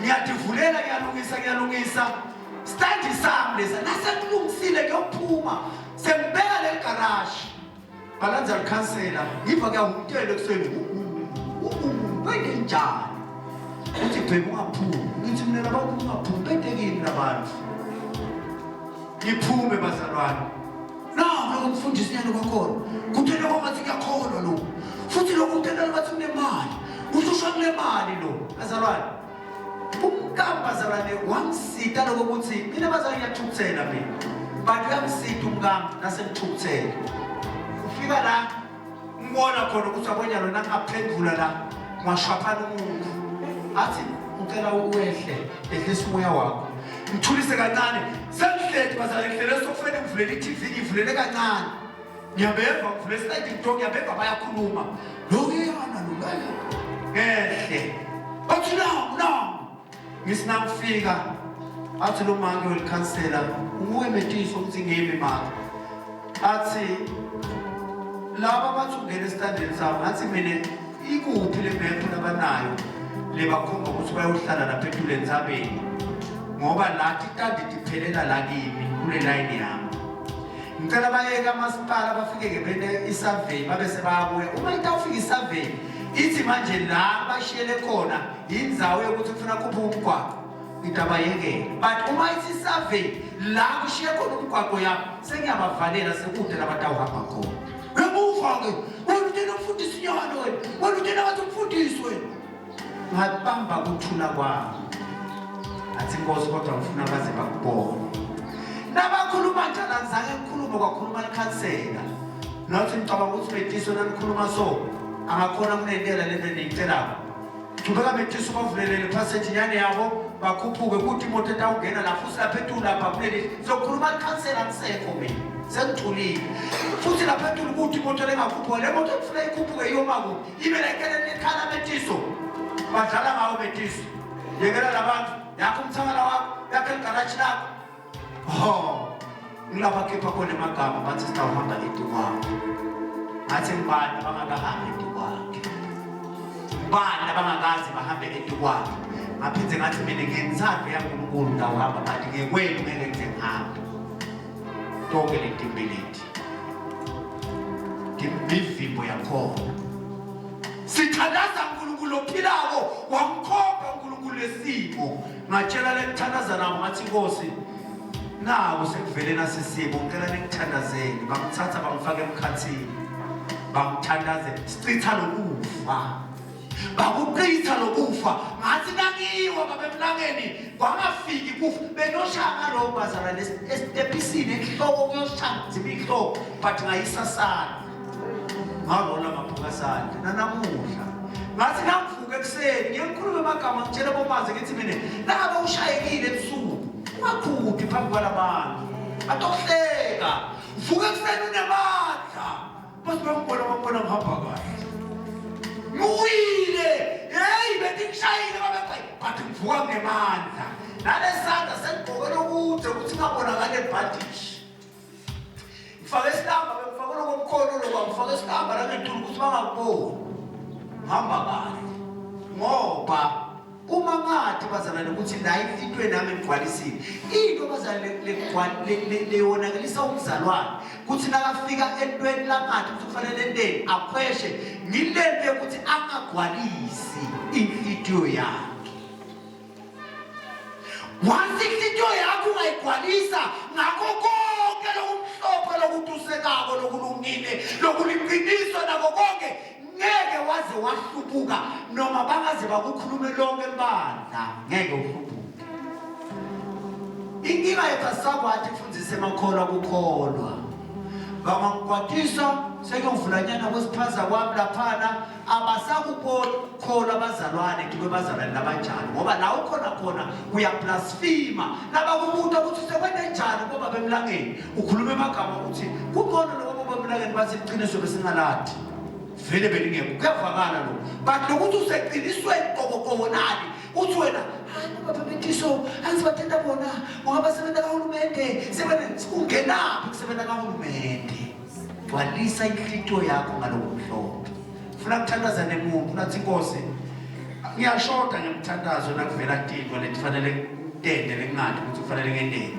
Ngiyadivulela ngiyalungisa ngiyalungisa Standi sami lesa nasekulungisile kuyophuma sengibeka leli garaji balanza likhansela ngiva kuyahumtela ekuseni kwente njani uthi bheka ungaphumi ngithi mina labantu ungaphumi bente kini labantu ngiphume bazalwane nawo lokho mfundisi nyana kwakhona kuthena kwangathi kuyakholwa lokhu futhi lokhu kuthena ngathi kunemali ususho kunemali lo bazalwane Umkami bazalwane wangisita lokho ukuthi mina bazalwane ngiyathukuthela mina. But uyangisita umkami nasengithukuthele. Ufika la ngibona khona ukuthi abonya lona ngaphendula la ngwashwaphana umuntu. Athi ngicela uwehle ehlisa umoya wakho. Ngithulise kancane. Sengihleti bazalwane ngihlele esofeni ngivulele i-TV ngivulele kancane. Ngiyabeva ngivule sliding door ngiyabeva bayakhuluma. Lo uyana lo lana. Ngehle. Bathi nangu nangu. Ngithi nangifika athi lo make welikhansela nguwe metiso ukuthi ngimi make. Athi laba bathi ungena esitandeni sami ngathi mina ikuphi le mephu labanayo lebakhomba ukuthi bayohlala lapha etuleni sabeni ngoba lathi tandi tiphelela la kimi kule line yami. Ngicela bayeke amasipala bafike-ke bente i-survey babe sebayabuya. Uma itawufika i-survey ithi manje la bashiyele khona yindzawo yokuthi kufuna khuphuka umgwaqo ngitabayekela but uma ithi i-survey la kushiye khona umgwaqo yabo sengiyabavalela sekude labatawuhamba khona. Emuva-ke wena utshela umfundisi nyana wena wena utshela ngathi umfundisi wena ngabamba kuthula kwami ngathi inkosi kodwa ngifuna baze bakubone nabakhuluma njalo angizange ngikhulume kwakhuluma likhansela nothi ngicabanga ukuthi betiso nanikhuluma so angakhona kunentela lento eniyicelako chubeka betiso bavulelele phaseji nyane yabo bakhuphuke kuthi imoto etawungena la futhi lapha etulu lapha kuleli sokhuluma likhansela ngisekho mina sengithulile futhi lapha etulu kuthi imoto lengakhuphuka le moto ekufuna ikhuphuke iyoma kuphi ibe lekeleni lekhala betiso badlala ngawo betiso yekela labantu yakho umthangala wakho yakho eligaraji lakho ho ngilapha khipha khona emagama bathi sitawuhamba etikwakho ngathi ngibani abangakahambi etikwakhe ngibani abangakazi bahambe etikwakhe ngaphinde ngathi mina ngentsandvo yaNkulunkulu ngawuhamba but ngekwenu ngeke ngize ngihambe tonke letimbeleti imivimbo yakhona sithandaza uNkulunkulu ophilako wamkhomba uNkulunkulu lesimo ngatshela lengithandaza nabo ngathi inkosi naku sekuvele nasisimo ngicela ningithandazele bangithatha bangifaka emkhathini bangithandaze sichitha lokufa bakuchitha lokufa ngathi nakiwa babemlangeni kwangafiki kufa benoshaya ngalowo bazalwane esitepisini enhloko kuyoshaya nzima inhloko but ngayisasana ngarola ngaphukasandla nanamuhla ngathi nangivuka ekuseni ngiye ngikhulume amagama ngitshele bomazi ngithi mina nangabe ushayekile ebusuku ungakhuphi phambi kwalabantu batokuhleka vuka ekuseni unemandla Bathi bangibona bangibona ngihamba kahle. Ngiwile. Hey bengishayile babe but ngivuka ngemandla. Nalesandla sengigqoke lokude ukuthi ngabonakala ebhandishi. Ngifake isilamba bengifake lokomkhono lokwa ngifake isilamba la ngetulu ukuthi bangakuboni. Hamba kahle. Ngoba uma ngathi bazalwane ukuthi la intweni yami ngigcwalisile into bazalwane leyonakalisa umzalwane kuthi nakafika entweni langathi ukuthi kufanele enteni akhweshe ngilento yokuthi angagcwalisi inhlitiyo yakhe once inhlitiyo yakho ungayigcwalisa ngakho konke lokumhlophe lokutusekako lokulungile lokuliqiniso nako konke ngeke waze wahlubuka noma bangaze bakukhulume lonke libandla ngeke uhlubuke inkinga yethu asisakwati kufundisa emakholwa kukholwa bangakukwatisa sekuyovulanyana kwesiphaza kwami laphana abasakuboni ukukholwa abazalwane kibe bazalwane labanjani ngoba la ukhona khona uyablasfema labakubuta ukuthi sekwente njani ngoba bemlangeni ukhuluma emagama ukuthi kungcono lokho bemlangeni bathi iqiniso besingaladi vele belingekho kuyavakala lokho but lokuthi useqinisweni qoboqobo nani uthi wena hayi ngoba phemetiso angizibathenda bona ngoba basebenza kahulumende sebenza ungenaphi kusebenza kahulumende gcwalisa inhlitiyo yakho ngalowo mhlophe funa kuthandaza nemuntu nathi inkosi ngiyashoda ngemthandazo nakuvela tinto letifanele tende lengathi ukuthi kufanele ngendeni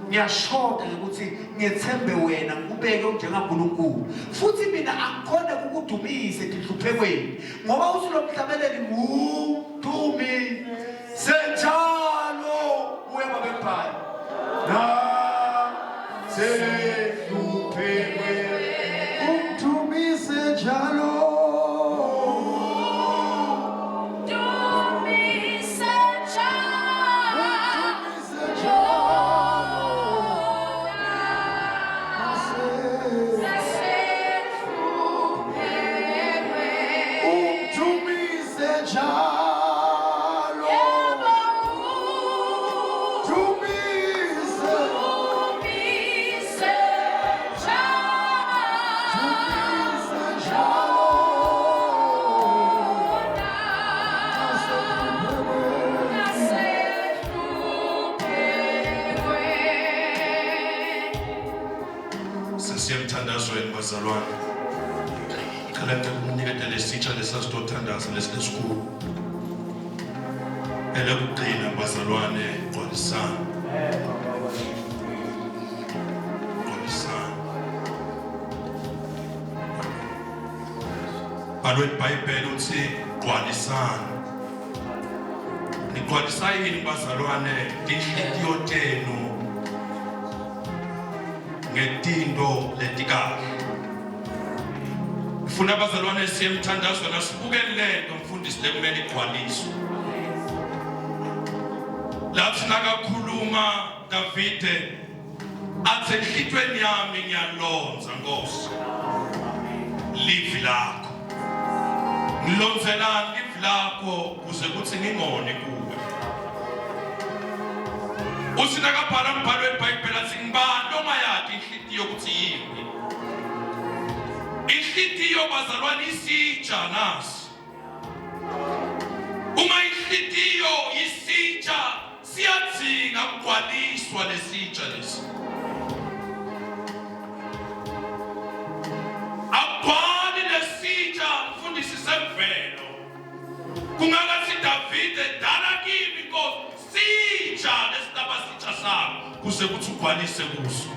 ngiyashoda ngokuthi ngethembe wena ngikubeke njengaNkulunkulu futhi mina angikhona ukukudumise etinhluphekweni ngoba uthi lo mhlabeleli ngumdumi senjalo uye babebhayi na sehluphekweni Umdumise njalo. Dumise njalo. Umdumise njalo. Umdumise njalo. Dumise. Dumise njalo. Sesiye emthandazweni bazalwane. Cela ngicela ukuniketa lesitsha lesasitothandaza lesikhulu. Elokugcina bazalwane gcwalisani. Gcwalisani. Bhalwe iBhayibheli uthi gcwalisani. Nigcwalisa yini bazalwane tinhlitiyo tenu ngetinto letikahle. Ngifuna bazalwane siye emthandazweni asibukeni lento mfundisi lekumele igcwaliswe. Lathi nakakhuluma Davide athi enhlitweni yami ngiyalonza Nkosi livi lakho ngilonzelani livi lakho kuze kuthi ngingoni kuwe uthi nakabhala umbhalo weBhayibheli athi ngibani ongayati inhlitiyo ukuthi yini inhlitiyo bazalwane isitsha nasi uma inhlitiyo isitsha siyadzinga kugcwaliswa lesitsha lesi akugcwali lesitsha mfundisi semvelo kungakathi Davide dala kimi Nkosi sitsha lesitaba sitsha sakho kuze kuthi ugcwalise kuso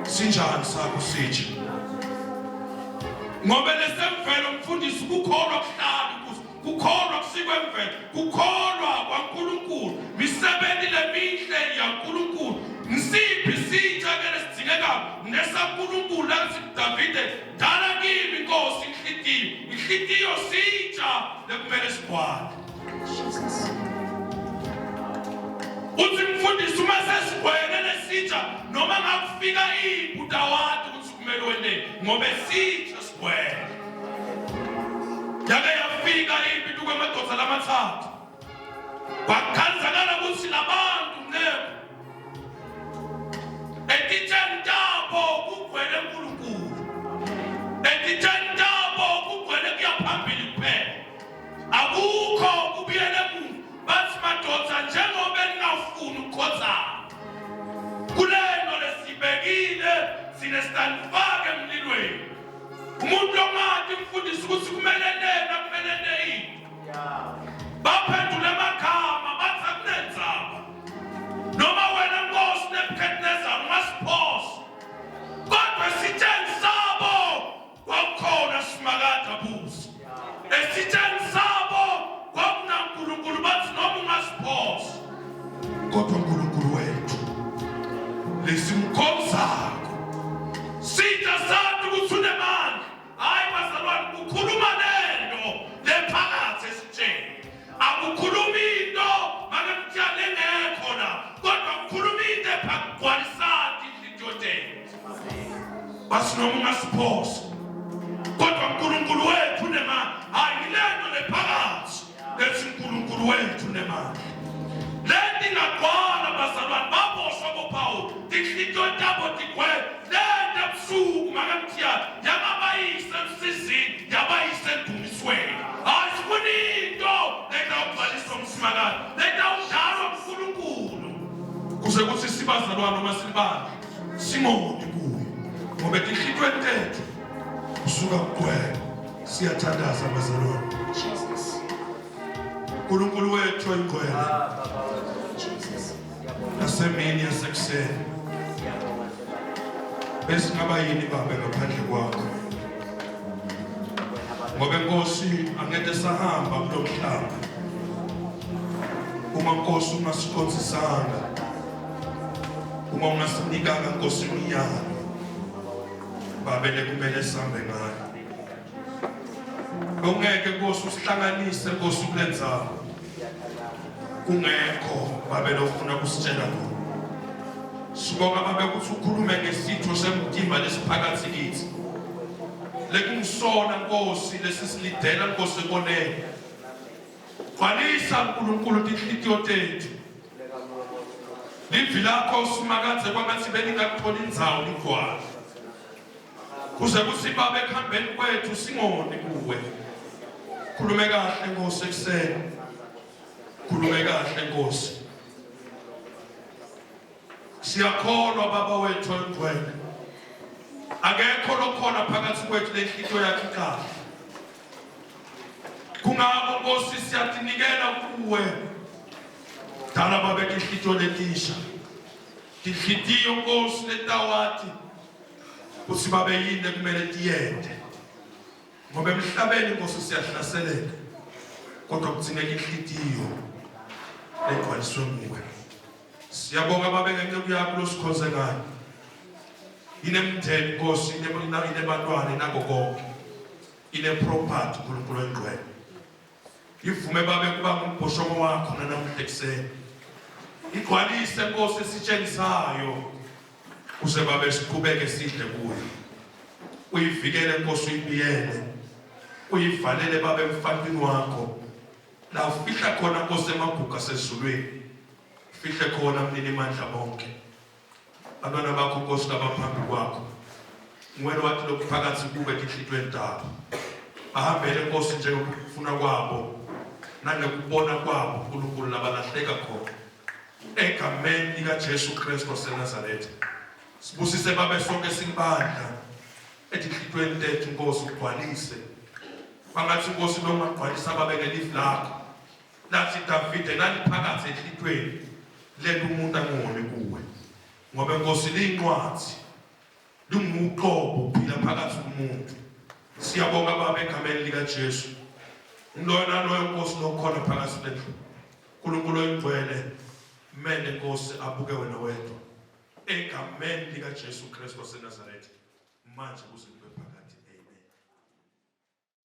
sinjani sakho sitsha ngoba lesemvelo mfundisi kukholwa kuhlala kuso kukholwa kusikwemvelo kukholwa kwaNkulunkulu misebenzi lemihle yaNkulunkulu ngisiphi sitsha ke lesidingekayo nesaNkulunkulu lathi Davide dala kimi Nkosi inhlitiyo inhlitiyo sitsha lekumele sigcwale Jesus. Uthi mfundisi uma sesigwele lesitsha noma ngakufika iphi utawati ukuthi kumele wente ngoba sitsha sigwele. Yake yafika impi tukwamadoda lamathathu. Kwakhanzakala ukuthi labantu mneko etitsheni tabo kugcwele uNkulunkulu. Etitsheni tabo kugcwele kuya phambili kuphela. Akukho kubuyela emuva bathi madoda njengoba ningafuni ukukhothama kulento lesibekile sine sitanifaka emlilweni umuntu ongati mfundisi ukuthi kumele nena kumele neyini baphendula amagama bathi akunenzaba noma wena nkosi Nebuchadnezzar ungasiphosa kodwa esitsheni sabo kwakukhona simakade abusa esitsheni sabo kwakunankulunkulu bathi noma ungasiphosa kodwa uNkulunkulu wethu lesimkhonzako sitha sathi ukuthi unemandla hayi bazalwane kukhuluma lento lephakathi esitsheni akukhulumi into make mtshale engekho la kodwa kukhuluma into ephakugcwalisati inhliziyo tethu bathi noma ungasiphosa kodwa uNkulunkulu wethu unemandla hayi ngilento lephakathi ethi uNkulunkulu wethu unemandla lento ingagcwala bazalwane baboshwa boPawulu tinhliziyo tabo tigcwele lento ebusuku make mthiya yangabayise emsizini yabayise endumisweni hayi sifuna into letawugcwaliswa msimakade letawudalwa uNkulunkulu kuze kuthi sibazalwane uma silibandla singoni kuye ngoba etinhlitweni tethu kusuka kugcwele siyathandaza bazalwane Jesus. uNkulunkulu wethu oyingcwele Jesus. nasemini yasekuseni besingaba yini babe ngaphandle kwakho ngoba inkosi angeke sahamba kulo mhlaba uma nkosi ungasikhonzisanga uma ungasinikanga nkosi imiyalo babe lekumele sihambe ngayo Ungeke Nkosi usihlanganise Nkosi kule ndzawo. Kungekho babe lofuna kusitshela khona. Sibonga babe ukuthi ukhulume ngesitho semtimba lesiphakathi kithi. Lekungisona Nkosi lesisilidela Nkosi ekoneni. Gcwalisa uNkulunkulu tinhlitiyo tethu. Livi lakho simakadze kwangathi belingakuthola indzawo ligcwala. Kuze kuthi baba ekuhambeni kwethu singoni kuwe. Khulume kahle Nkosi ekuseni. Khulume kahle Nkosi. Siyakholwa baba wethu oyingcwele. Akekho lokhona phakathi kwethu lenhlitiyo yakhe ikahle. Kungako Nkosi siyatinikela kuwe. Dala babe tinhlitiyo letisha. Tinhlitiyo Nkosi letawati kutsi babe yini lekumele tiyente. Ngoba emhlabeni Nkosi siyahlaseleka kodwa kudingeka inhlitiyo legcwaliswe nguwe. Siyabonga babe ngenceku yakho losikhonze ngayo. Inemndeni Nkosi, inebantwana inako konke. Ine-property uNkulunkulu oyingcwele. Ivume babe kuba ngumbhoshongo wakho nanamuhla ekuseni. Igcwalise Nkosi esitsheni sayo kuze babe siqhubeke sidle kuyo. Uyivikele Nkosi uyibiyele. Uyivalele babe emfantwini wakho. La ufihla khona Nkosi emagugu asezulwini. Fihle khona mnini mandla bonke. Abantwana bakho Nkosi labaphambi kwakho. Nguwena wathi lokhu phakathi kube tinhlitweni tabo. Bahambele Nkosi njengokufuna kwabo nangekubona kwabo uNkulunkulu labalahleka khona. Egameni likaJesu Kristu waseNazaretha. Sibusise babe sonke silibandla etinhlitweni tethu Nkosi ugcwalise. Bangathi Nkosi noma ugcwalisa babe ngelivi lakho. Lathi Davide laliphakathi enhlitweni lento umuntu angoni kuwe. Ngoba Nkosi liyincwadi linguqobo uphila phakathi kumuntu. Siyabonga baba egameni lika Jesu. Ngiloyo naloyo Nkosi lokhona phakathi lendlu. uNkulunkulu oyingcwele mele Nkosi abuke wena wedwa. Egameni lika Jesu Kristu waseNazaretha manje kuze kube phakade.